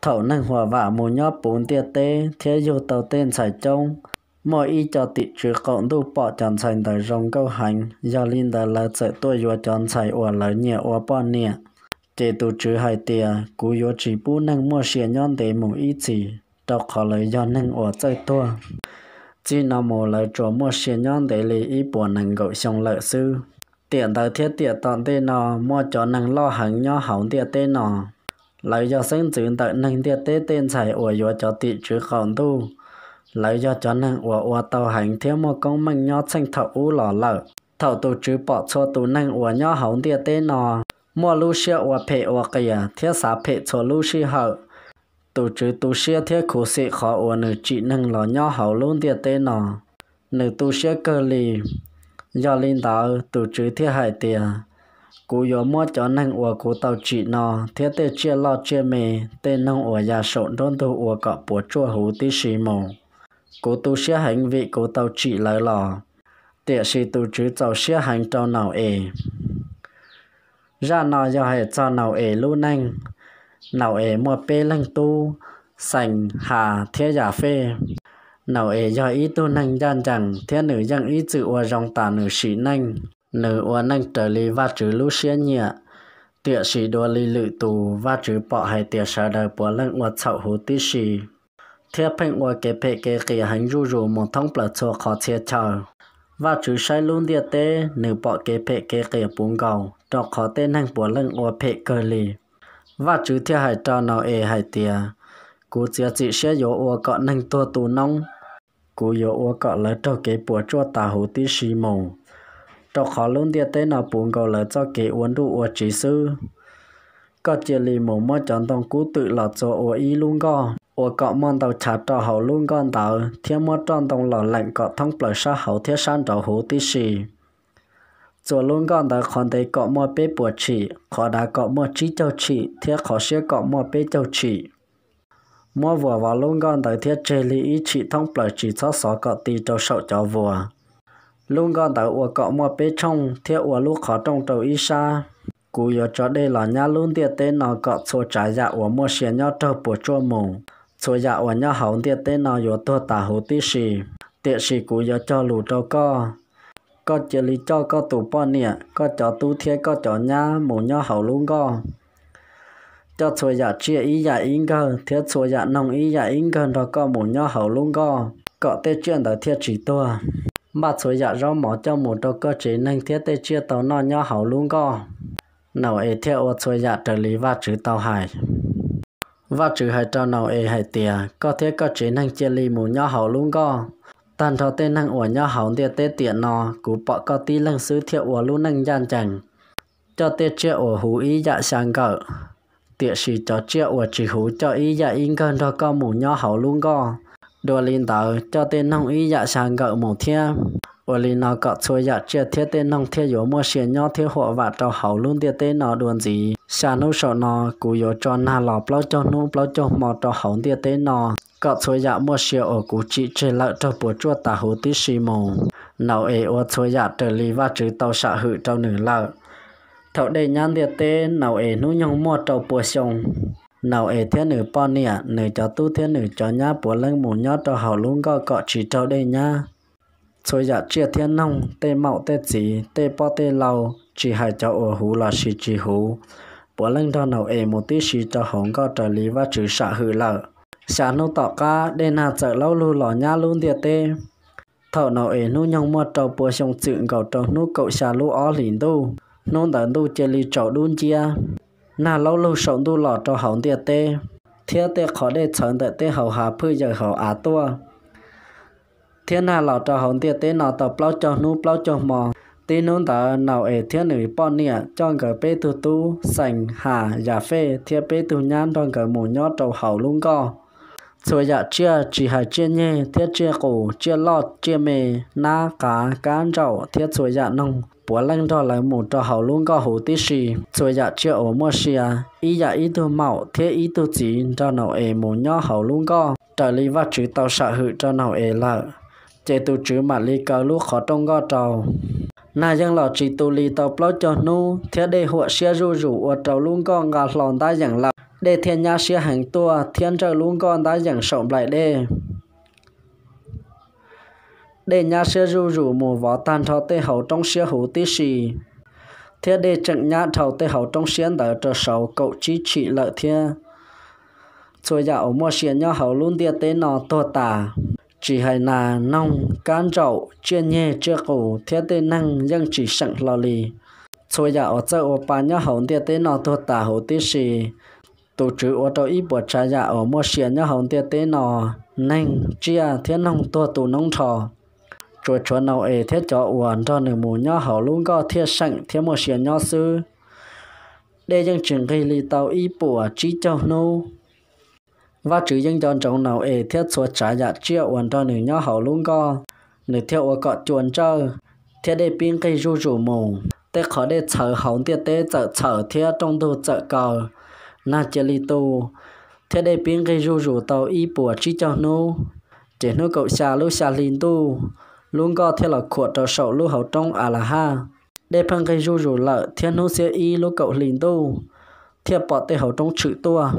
Thaum neeg huam vam mus nyob puv ntiaj teb thiab yug tau tej ntxhais coob, muaj ib co tim tswv qaum ntuj pom cov ntxhais ntawd zoo nkauj heev, yog li ntawd lawv txawm tuaj yuav cov ntxhais uas lawv nyiam ua poj niam. Ces tus tswv hais tias, kuv yuav tsis pub neeg muaj sia nyob ntev mus ib txhis, rau qhov lawv yog neeg uas txawj tuag. Txij no mus lawv tsuas muaj sia nyob ntev li ib puas nees nkaum xyoo lawm xwb. Tiam ntawd thiab tiam tom ntej no muaj cov neeg loj heev nyob hauv ntiaj teb no. Lawv yog xeeb ntxwv ntawm neeg ntiaj teb tej ntxhais uas yuav cov tim tswv qaum ntuj. Lawv yog cov neeg uas ua tau heev thiab muaj koob meej nyob txheej thaum ub los lawm. Thaum tus tswv pom txhua tus neeg uas nyob hauv ntiaj teb no muaj lub siab ua phem ua qias thiab xav phem txhua lub sij hawm, tus tswv tu siab thiab khuv xim qhov uas nws tsim neeg los nyob hauv lub ntiaj teb no. Nws tu siab kawg li. Yog li ntawd tus tswv thiaj hais tias, kuv yuav muab cov neeg uas kuv tau tsim no thiab tej tsiaj loj tsiaj me, tej noog uas ya saum nruab ntug ua kom puas tsuaj huv tib si mus. Kuv tu siab heev vim kuv tau tsim lawv los. Tiam sis tus tswv txaus siab heev rau Nau-es. Zaj no yog hais txog Nau-es lub neej. Nau-es muaj peb leeg tub, Xees, Has thiab Yafej. Nau-es yog ib tug neeg ncaj ncees thiab nws yeej ib txwm ua zoo tas nws sim neej. Nws ua neej raws li Vajtswv lub siab nyiam. Tiam sis dua li lwm tus, Vajtswv pom hais tias sawv daws puav leej ua txhaum huv tib si, thiab pheej ua kev phem kev qias heev zuj zus mus thoob plaws txhua qhov txhia chaw. Vajtswv saib lub ntiaj teb, nws pom kev phem kev qias puv nkaus, rau qhov tej neeg puav leej ua phem kawg li. Vajtswv thiaj hais rau Nau-es hais tias, kuv txiav txim siab yuav ua kom neeg tuag tu noob. Kuv yuav ua kom lawv raug kev puas tsuaj tas huv tib si mus, rau qhov lub ntiaj teb no puv nkaus lawv txoj kev ua nruj ua tsiv xwb. Koj cia li mus muab cov ntoo kub twm los txua ua ib lub nkoj, ua kom muaj ntau chav rau hauv lub nkoj ntawd, thiab muab roj ntoo los leem kom thoob plaws sab hauv thiab sab nraud huv tib si. Txua lub nkoj ntawd qhov ntev kom muaj peb puas tshim, qhov dav kom muaj tsib caug tshim, thiab qhov siab kom muaj peb caug tshim. Muab vuas vov lub nkoj ntawd thiab tseg li ib tshim thoob plaws, tsis txhob xov kom ti rau saum cov vuas. Lub nkoj ntawd ua kom muaj peb tshooj thiab ua lub qhov rooj rau ib sab. Kuv yuav tso dej los nyab lub ntiaj teb no kom txhua tsav yam uas muaj sia nyob raug puas tsuaj mus. Txhua yam uas nyob hauv ntiaj teb no yuav tuag tas huv tib si. Tiam sis kuv yuav cog lus rau koj. Koj cia li coj koj tus poj niam, koj cov tub thiab koj cov nyab mus nyob hauv lub nkoj. Coj txhua yam tsiaj ib yam ib nkawg thiab txhua yam noog ib yam ib nkawg nrog koj mus nyob hauv lub nkoj, kom tej tsiaj ntawd thiaj tsis tuag. Npaj txhua yam zaub mov coj mus rau koj tsev neeg thiab tej tsiaj tau noj nyob hauv lub nkoj. Nau-es thiaj ua txhua yam raws li Vajtswv tau hais. Vajtswv hais rau Nau-es hais tias, koj thiab koj tsev neeg cia li mus nyob hauv lub nkoj. Tag nrho tej neeg uas nyob hauv ntiaj teb tiam no, kuv pom koj tib leeg xwb thiaj ua lub neej ncaj ncees. Coj tej tsiaj uas huv ib yam xya nkawm, tiam sis cov tsiaj uas tsis huv coj ib yam ib nkawg nrog koj mus nyob hauv lub nkoj. Dua li ntawd, coj tej noog ib yam xya nkawm mus thiab. Ua li no kom txhua yam tsiaj thiab tej noog thiaj yuav muaj sia nyob thiab huam vam rau hauv lub ntiaj teb no dua ntxiv. Xya hnub saum no, kuv yuav tso nag los plaub caug hnub plaub caug hmo rau hauv ntiaj teb no, kom txhua yam muaj sia uas kuv tsim tseg lawm raug puas tsuaj tas huv tib si mus. Nau-es ua txhua yam raws li Vajtswv tau sam hwm rau nws lawm. Thaum dej nyab ntiaj teb, Nau-es hnub nyoog muaj rau pua xyoo. Nau-es thiab nws poj niam, nws cov tub thiab nws cov nyab puav leej mus nyob rau hauv lub nkoj kom tsis raug dej nyab. Txhua yam tsiaj thiab noog, tej maum tej txiv, tej poj tej lau, tsis hais cov uas huv los sis tsis huv, puav leej nrog Nau-es mus tib si rau hauv nkoj raws li Vajtswv sam hwm lawm. Xya hnub tom qab, dej nag txawm laub lug los nyab lub ntiaj teb. Thaum Nau-es hnub nyoog muaj rau pua xyoo txwm nkaus rau hnub kaum xya lub ob hlis ntuj, hnub ntawd ntuj cia li tsaus dub nciab. Nag laub lug saum ntuj los rau hauv ntiaj teb, thiab tej qhov dej txhawv ntawm tej hauv hav phwj yaws hauv av tuaj, thiab nag los rau hauv ntiaj teb no tau plaub caug hnub plaub caug hmo. Tib hnub ntawd Nau-es thiab nws poj niam coj nkawd peb tug tub Xees, Has, Yafej thiab peb tug nyab nrog nkawd mus nyob rau hauv lub nkoj. Txhua yam tsiaj, tsis hais tsiaj nyeg thiab tsiaj qus, tsiaj loj tsiaj me, nab, qav, kab, ntsaum thiab txhua yam noog, puav leej nrog lawv mus rau hauv lub nkoj huv tib si. Txhua yam tsiaj uas muaj sia, ib yam ib tug maum thiab ib tug txiv nrog Nau-es mus nyob hauv lub nkoj raws li Vajtswv tau sam hwm rau Nau-es lawm. Ces tus Tswv mam li kaw lub qhov rooj nkoj rau. Nag yeej los tsis tu li tau plaub caug hnub, thiab dej huam siab zuj zus ua rau lub nkoj nqa hlo ntab yeem lawm. Dej thiaj nyab siab heev tuaj thiab nrawj lub nkoj ntab yees saum nplaim dej. Dej nyab siab zuj zus mus vov tag nrho tej hauv roob siab huv tib si, thiab dej tseem nyab dhau tej hauv roob siab ntawd rau saud kaum tsib tshim lawm thiab. Txhua yam uas muaj sia nyob hauv lub ntiaj teb no tuag tas, tsis hais nas noog kab ntsaum tsiaj nyeg tsiaj qus thiab tej neeg yeej tsis seem hlo li. Txhua yam uas txawj ua pa nyob hauv ntiaj teb no tuag tas huv tib si. Tus Tswv ua rau ib puas tsav yam uas muaj sia nyob hauv ntiaj teb no, neeg, tsiaj thiab noog tuag tu noob nrho. Tsuas tshuav Nau-es thiab cov uas nrog nws mus nyob hauv lub nkoj thiaj seem thiab muaj sia nyob xwb. Dej yeej tsis nqig li tau ib puas tsib caug hnub. Vajtswv yeej nco ntsoov Nau-es thiab txhua tsav yam tsiaj uas nrog nws nyob hauv lub nkoj, nws thiaj ua kom cua ntsawj, thiab dej pib nqig zuj zus mus. Tej qhov dej txhawv hauv ntiaj teb txawm txhaws thiab rooj ntug txawm kaw, nag cia li tu, thiab dej pib nqig zuj zus tau ib puas tsib caug hnub. Ces hnub kaum xya lub xya hli ntuj, lub nkoj thiaj los khuam rau saum lub hauv roob Alahaj. Dej pheej nqig zuj zus lawm thiab hnub xiab ib lub kaum hli ntuj, thiaj pom tej hauv roob tshwm tuaj.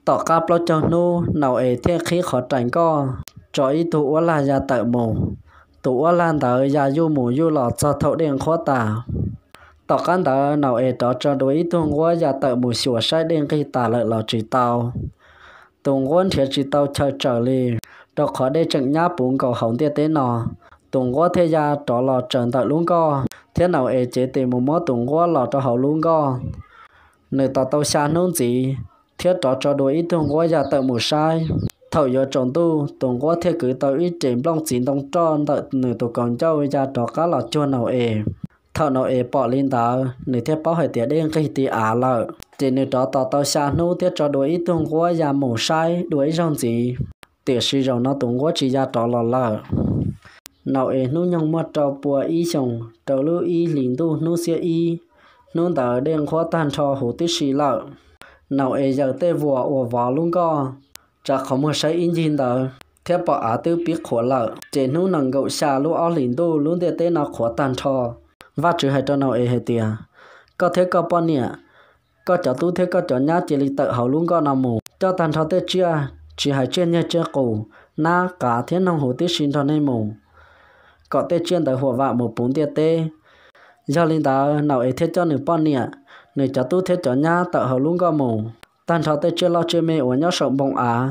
Tom qab plaub caug hnub Nau-es thiaj qhib qhov rais nkoj, tso ib tug uab lag ya tawm mus. Tus uab lag ntawd ya yuj mus yuj los txog thaum dej nqhuab tas. Tom qab ntawd Nau-es rov tso dua ib tug nquab ya tawm mus xyuas saib dej nqig tas lawm los tsis tau. Tus nquab nrhiav tsis tau chaw tsaws li, rau qhov dej tseem nyab puv nkaus hauv ntiaj teb no. Tus nquab thiaj ya rov los tsaws ntawm lub nkoj, thiab Nau-es cev tes mus muab tus nquab los rau hauv lub nkoj. Nws tos tau xya hnub ntxiv, thiab rov tso dua ib tug nquab ya tawm mus saib. Thaum yuav tsaus ntuj, tus nquab thiaj kwv tau ib res nplooj txiv ntoo roj ntawm nws tus kaus ncauj ya rov qab los cuag Nau-es. Thaum Nau-es pom li ntawd, nws thiaj paub hais tias dej nqig ti av lawm. Ces nws rov tos tau xya hnub thiab tso dua ib tug nquab ya mus saib dua ib zaug ntxiv, tiam sis zaum no tus nquab tsis ya rov los lawm. Nau-es hnub nyoog muaj rau pua ib xyoos rau lub ib hlis ntuj hnub xiab ib. Hnub ntawd dej nqhuab tag nrho huv tib si lawm. Nau-es yaws tej vuas uas vov lub nkoj, tsa qhov muag saib ib ncig ntawd thiab pom av twb pib qhuav lawm. Ces hnub nees nkaum xya lub ob hlis ntuj lub ntiaj teb no qhuav tag nrho. Vajtswv hais rau Nau-es hais tias, Koj thiab koj poj niam, koj cov tub thiab koj cov nyab cia li tawm hauv lub nkoj no mus, coj tag nrho tej tsiaj, tsis hais tsiaj nyeg tsiaj qus, nab qav thiab noog huv tib si nrog nej mus, kom tej tsiaj ntawd huam vam mus puv ntiaj teb. Yog li ntawd Nau-es thiaj coj nws poj niam, nws cov tub thiab cov nyab tawm hauv lub nkoj mus. Tag nrho tej tsiaj loj tsiaj me uas nyob saum npoo av,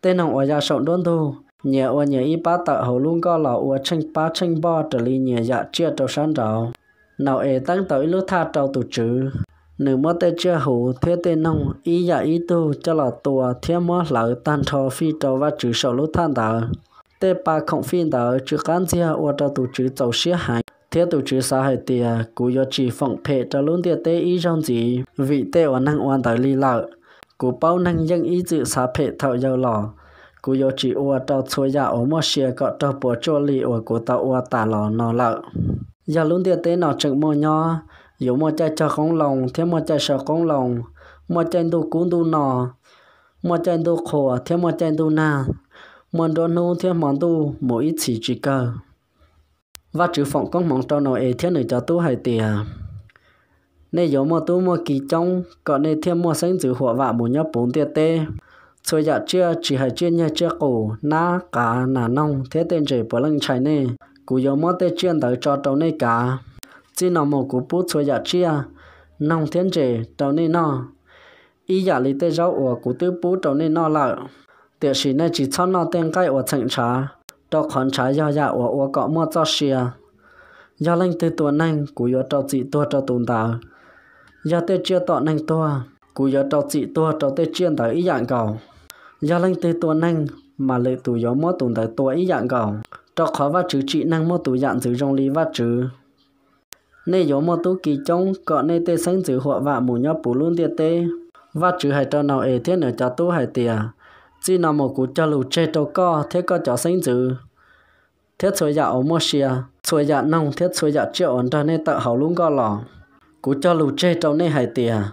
tej noog uas ya saum nruab ntug, nyias ua nyias ib pab tawm hauv lub nkoj los ua tsheej pab tsheej npoj raws li nyias yam tsiaj rau sab nraud. Nau-es teeb tau ib lub thaj rau tus Tswv. Nws muab tej tsiaj huv thiab tej noog ib yam ib tug coj los tua thiab muab hlawv tag nrho fij rau Vajtswv saum lub thaj ntawd. Tej pa khoom fij ntawd tsw qab ntxiag ua rau tus Tswv txaus siab heev, thiab tus Tswv xav hais tias, Kuv yuav tsis foom phem rau lub ntiaj teb ib zaug ntxiv vim tej uas neeg ua ntawd li lawm. Kuv paub neeg yeej ib txwm xav phem thaum yau los. Kuv yuav tsis ua rau txhua yam uas muaj sia kom raug puas tsuaj li uas kuv tau ua tas los no lawm. Yog lub ntiaj teb no tseem muaj nyob, yuav muaj caij cog qoob loo thiab muaj caij sau qoob loo, muaj caij ntuj kub ntuj no, muaj caij ntuj qhua thiab muaj caij ntuj nag, muaj nruab hnub thiab hmo ntuj mus ib txhis tsis kawg. Vajtswv foom koob hmoov rau Nau-es thiab nws cov tub hais tias, Nej yuav muaj tub muaj ki coob kom nej thiaj muaj xeeb ntxwv huam vam mus nyob puv ntiaj teb. Txhua yam tsiaj tsis hais tsiaj nyeg tsiaj qus, nab qav nas noog thiab tej ntses puav leej ntshai nej. Kuv yuav muab tej tsiaj ntawd tso rau nej kav. Txij no mus kuv pub txhua yam tsiaj, noog thiab ntses rau nej noj, ib yam li tej zaub uas kuv twb pub rau nej noj lawm. Tiam sis nej tsis txhob noj tej nqaij uas txheem ntshav, rau qhov ntshav yog yam uas ua kom muaj txoj sia. Yog leej twg tua neeg, kuv yuav rau txim tuag rau tus ntawd. Yog tej tsiaj tom neeg tuag, kuv yuav rau txim tuag rau tej tsiaj ntawd ib yam nkaus. Yog leej twg tua neeg, mas lwm tus yuav muab tus ntawd tua ib yam nkaus, rau qhov Vajtswv tsim neeg muaj tus yam ntxwv zoo li Vajtswv. Nej yuav muaj tub ki coob kom nej tej xeeb ntxwv huam vam mus nyob puv lub ntiaj teb. Vajtswv hais rau Nau-es thiab nws cov tub hais tias, Txij no mus kuv cog lus tseg rau koj thiab koj cov xeeb ntxwv, thiab txhua yam uas muaj sia, txhua yam noog thiab txhua yam tsiaj uas nrog nej tawm hauv lub nkoj los. Kuv cog lus tseg rau nej hais tias,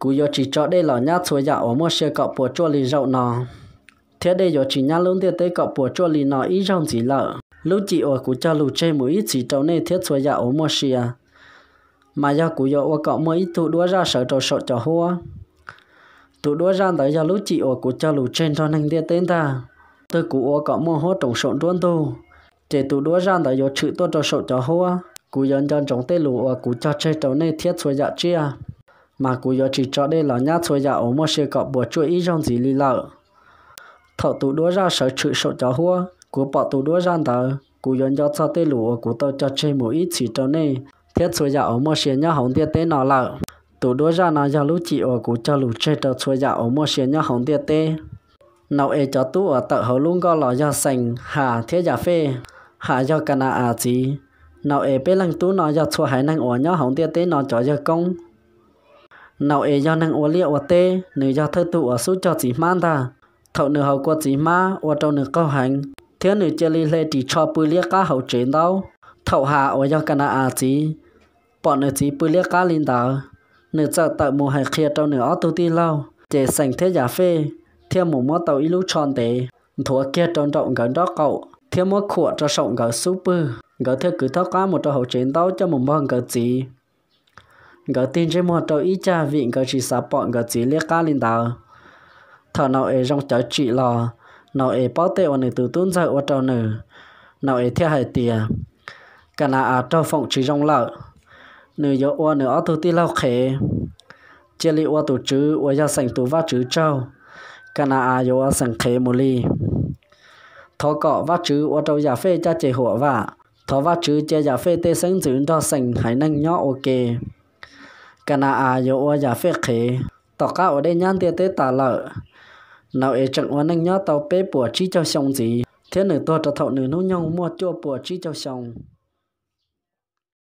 kuv yuav tsis tso dej los nyab txhua yam uas muaj sia kom puas tsuaj li zaum no, thiab dej yuav tsis nyab lub ntiaj teb kom puas tsuaj li no ib zaug ntxiv lawm. Lub cim uas kuv cog lus tseg mus ib txhis rau nej thiab txhua yam uas muaj sia, mas yog kuv yuav ua kom muaj ib tug duab zaj sawv rau saum cov huab. Tus duab zaj ntawd yog lub cim uas kuv cog lus tseg nrog neeg ntiaj teb ntag. Thaum twg kuv ua kom muaj huab roos saum nruab ntug, ces tus duab zaj ntawd yuav tshwm tuaj rau saum cov huab. Kuv yuav nco ntsoov tej lus uas kuv cog tseg rau nej thiab txhua yam tsiaj, mas kuv yuav tsis tso dej los nyab txhua yam uas muaj sia kom puas tsuaj ib zaug ntxiv li lawm. Thaum tus duab zaj sawv tshwm saum cov huab, kuv pom tus duab zaj ntawd, kuv yuav nco txog tej lus uas kuv tau cog tseg mus ib txhis rau nej thiab txhua yam uas muaj sia nyob hauv ntiaj teb no lawm. Tus duab zaj no yog lub cim uas kuv cog lus tseg rau txhua yam uas muaj sia nyob hauv ntiaj teb. Nau-es cov tub uas tawm hauv lub nkoj los yog Xees, Has thiab Yafej. Has yog Ka na-as txiv. Nau-es peb leeg tub no yog txhua haiv neeg uas nyob hauv ntiaj teb no cov yawg koob. Nau-es yog neeg ua liaj ua teb, nws yog thawj tug uas xub cog txiv hmab ntag. Thaum nws haus kua txiv hmab ua rau nws qaug heev, thiab nws cia li hle ris tsho pw liab qab hauv tsev ntaub. Thaum Has uas yog Ka na-as txiv pom nws txiv pw liab qab li ntawd, nws txawm tawm mus hais qhia rau nws ob tug tij laug, ces Xees thiab Yafej thiaj mus muab tau ib lub tsho ntev, nthuav kiag rau nraum nkawd nraub qaum thiab muab khuam rau saum nkawd xub pwg. Nkawd thiaj kwv thaub qab mus rau hauv tsev ntaub coj mus npog nkawd txiv. Nkawd tig ntsej muag rau ib cag vim nkawd tsis xav pom nkawd txiv liab qab li ntawd. Thaum Nau-es zoo cawv tsim los, Nau-es paub tej uas nws tus tub ntxawg ua rau nws. Nau-es thiaj hais tias, Ka na-as raug foom tsis zoo lawm, nws yuav ua nws ob tug tij laug qhev. Cia li ua tus tswv uas yog Xees tus vaj tswv tsaug, Ka na-as yuav ua Xees qhev mus li. Thov kom Vajtswv ua rau Yafej caj ces huam vam. Thov Vajtswv cia Yafej tej xeeb ntxwv nrog Xees haiv neeg nyob ua ke. Ka na-as yuav ua Yafej qhev. Tom qab uas dej nyab ntiaj teb tas lawm, Nau-es tseem ua neej nyob tau peb puas tsib caug xyoo ntxiv, thiab nws tuag rau thaum nws hnub nyoog muaj cuaj puas tsib caug xyoo.